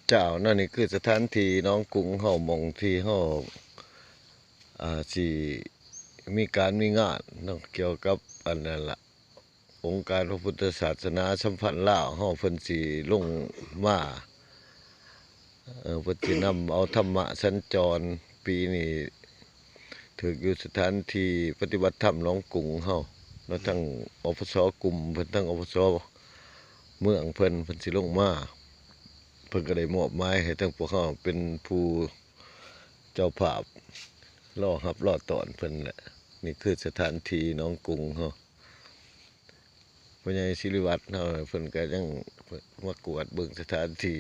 ເຈົ້າ ນັ້ນນີ້ຄືສະຖານທີ່ໜອງກຸງເຮົາ ໝ່ອງທີ່ເຮົາ ອ່າ ຊິມີການມີງານເນາະ ກ່ຽວກັບອັນນັ້ນລະ ອົງການພະພຸດທະສາສະໜາສຳພັນລາວເຮົາ ເພິ່ນຊິລົງມາ ເອີ ເພິ່ນຊິນຳເອົາທຳມະສັນຈອນ. ປີນີ້ຖືກຢູ່ສະຖານທີ່ປະຕິບັດທຳໜອງກຸງເຮົາ ແລ້ວທັງ ອພສ ກຸ່ມເພິ່ນ ທັງ ອພສ ເມືອງເພິ່ນ ເພິ່ນຊິລົງມາ ເພິ່ນກໍໄດ້ມອບໝາຍໃຫ້ທາງພວກເຮົາເປັນຜູ້ເຈົ້າພາບ ລໍຮັບລໍຕ້ອນເພິ່ນແຫຼະ. ນີ້ຄືສະຖານທີ່ໜອງກຸງເຮົາ ພໍ່ໃຫຍ່ສິລິວັດເຮົາ ເພິ່ນກໍຍັງມາກວດເບິ່ງສະຖານທີ່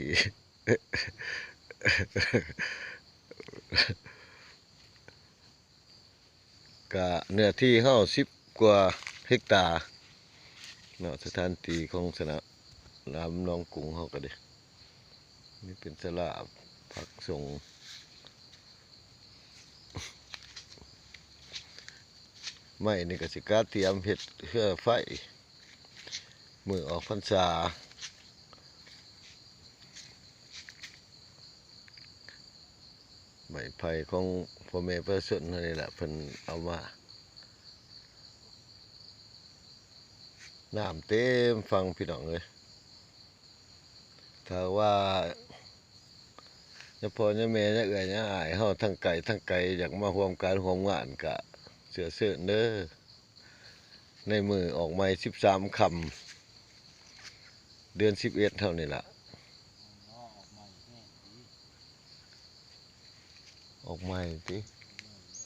ກະເນື້ອທີ່ເຮົາສິບກວ່າເຮັກຕາເນາະ ສະຖານທີ່ຂອງສະໜາມໜອງກຸງເຮົາກໍດີ ນີ້ເປັນສາລາພັກສົງ ໄມ້ນີ້ກໍຊິກະຕຽມເຮັດເຮືອໄຟ ມື້ອອກພັນສາ ໄມ້ໄຜ່ຂອງພໍ່ແມ່ປະຊາຊົນເຮົານີ້ແຫຼະ ເພິ່ນເອົາມາ ນ້ຳເຕັມຝັ່ງພີ່ນ້ອງເອີຍ. ຖ້າວ່າຍາພໍ່ຍາແມ່ຍາເອື້ອຍຍາອ້າຍເຮົາ ທັງໄກທັງໄກ ຢາກມາຮ່ວມການຮ່ວມງານ ກະເຊື້ອເຊີນເດີ. ໃນມື້ອອກໃໝ່ສິບສາມຄ່ຳ ເດືອນສິບເອັດເຮົານີ້ລະ ອອກໃໝ່ຕິ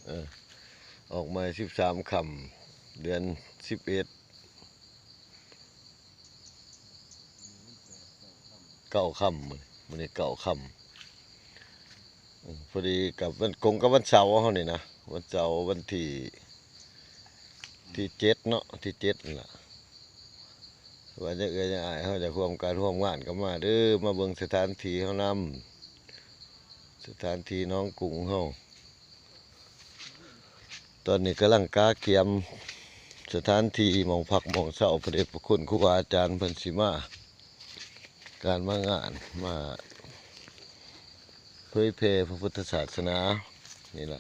ເອີ ອອກໃໝ່ສິບສາມຄ່ຳ ເດືອນສິບເອັດ ເກົ້າຄ່ຳ ມື້ ມື້ນີ້ເກົ້າຄ່ຳ ພໍດີກັບວັນ ກົງກັບວັນເສົາເຮົານີ້ນະ ວັນເສົາວັນທີ ທີເຈັດເນາະ ທີເຈັດນັ້ນລະ ວ່າຍາເອື້ອຍຍາອ້າຍເຮົາຢາກຮ່ວມການຮ່ວມງານກໍມາເດີ ມາເບິ່ງສະຖານທີ່ເຮົານຳ ສະຖານທີ່ໜອງກຸງເຮົາ. ຕອນນີ້ກຳລັງກະກຽມສະຖານທີ່ໝ່ອງພັກໝ່ອງເຊົາ ພະເດດພະຄຸນຄູບາອາຈານເພິ່ນຊິມາ ການມາງານ ມາເຜີຍແຜ່ພະພຸດທະສາສະໜານີ້ລະ